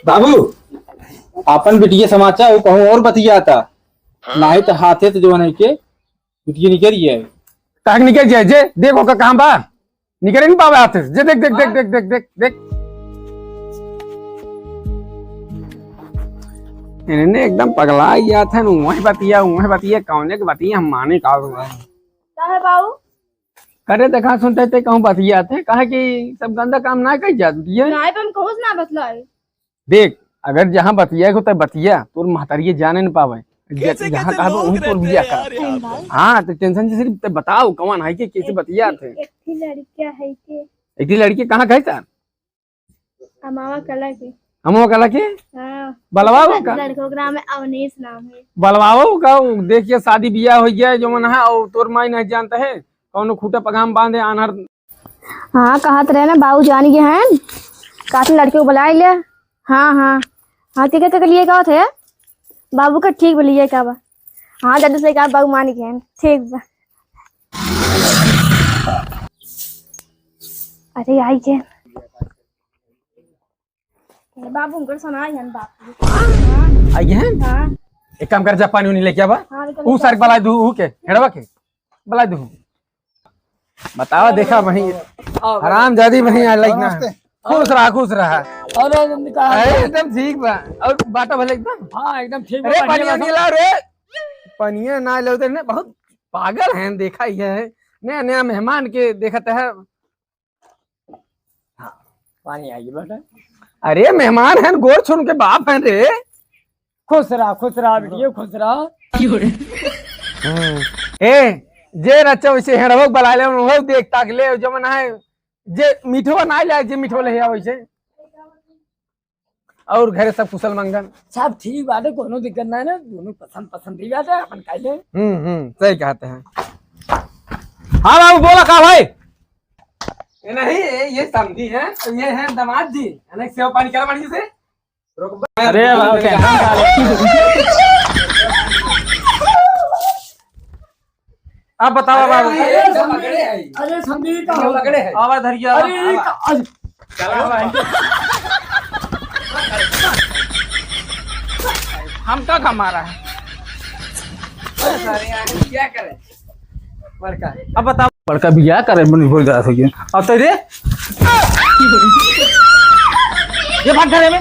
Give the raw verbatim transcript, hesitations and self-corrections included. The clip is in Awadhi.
बाबू, आपन बिटिया समाचा हो, कहूँ और बतियाता। नाहीं तो हाथे तो जो है के बिटिया निकल जाए। काहे के निकल जाए? जे देख ओकर कहाँ बा, निकल नहीं पावे हाथे से। जे देख, देख, देख, हाँ। देख, देख, देख, देख। इन्हें एकदम पगला गया था न, वही बतिया, वही बतिया, कौने के बतिया हम माने का हुआ है? का है बाबू? करे देखा सुनते ते कहूँ बतिया थे, कहा कि सब गंदा काम ना कर जात बिटिया। नाहीं, पर हम कहूँ से ना बतलाई। देख, अगर जहाँ बतिया को तय बतिया, तोर महतारिये जाने न पावे। ज-, कैसे जहाँ कैसे कहबो लोग वहीं तोर रहते बिया हैं कर। यार यहाँ पे। हाँ, तो tension से सिर्फ ते बताओ कौन है के कैसे एक बतिया थे। एक ही लड़किया है के। एक ही लड़की कहाँ गई सर? अमावा कला के। अमावा कला के? हाँ। बलवाओ का? लड़कों का नाम है अवनीश नाम है। बलवाओ का? देखिए शादी बियाह हो गया है जो मन है और तोर माई नहीं जानता है, कौनो खूटा पगाम बांधे आनर। हाँ, कहत रहे ना, बाबू जान गए हैं, कहत लड़के को बुलाए ले। हाँ, हाँ, हाँ, ठीक है, के लिए का थे? बाबू का ठीक बोलिए का बा? हाँ, जल्दी से का बाबू मान गए हैं, ठीक बा। अरे, आई गए। ए बाबू, उनकर सुनाई हन बाप रे। हाँ। आई हैं? हाँ। एक काम कर, जा पानी उनी लेके आवा। हाँ, निकल ऊ जा। सार के बलाई दू, ऊ के, हेड़वा के, बलाई दू। बतावा, देखा वही, आओ, आओ। हरामजादी वही आ लाइक ना। नमस्ते। खुश रहा, खुश रहा। अरे, तुमने कहा अरे, एकदम ठीक बा। और बाटा भले एकदम? हाँ, एकदम ठीक बा, अरे, बढ़िया पानी बा। उनी ला रे। पनिया ना लो तो ने बहुत पागल हैं, देखा ही है। नया, नया मेहमान के देखत है। हाँ, पानी आई बेटा। अरे मेहमान हैं, गोड़ छुन के बाप हैं रे। खुश रहा, खुश रहा बिटिया, खुश रहा। हम्म। ए, जे रचा वैसे हेड़वक बलाए ले, उहो देख ताक ले, जमन है, जे मीठवा ना ले, जे मीठवा ले आवे से। और घरे सब कुशल मंगल? सब ठीक बाटे, कोनो दिक्कत ना है ना, दोनों पसंद पसंद ही बाटे, अपन खाई ले। हम्म, हम्म, सही कहते हैं। हाँ बाबू, बोला का भाई? ये नहीं, ये, ये समधी हैं, ये हैं दामाद जी। अनेक सेवा पानी करा बढ़िया से। रुक बे। अरे बाबू, tension का ले? अब बतावा बाबू। अरे, अरे, अरे, संदीप, अरे, संदीप, ये पकड़े है। आवा धरिया, अरे, आवा। का-, अरे। चला भाई। हमका का मारा है? अरे यार, क्या करे? बड़का। अब बताओ। बड़का बियाह करे, मनी बोल रहा था ये। अब तो रे। ये भाग घर में।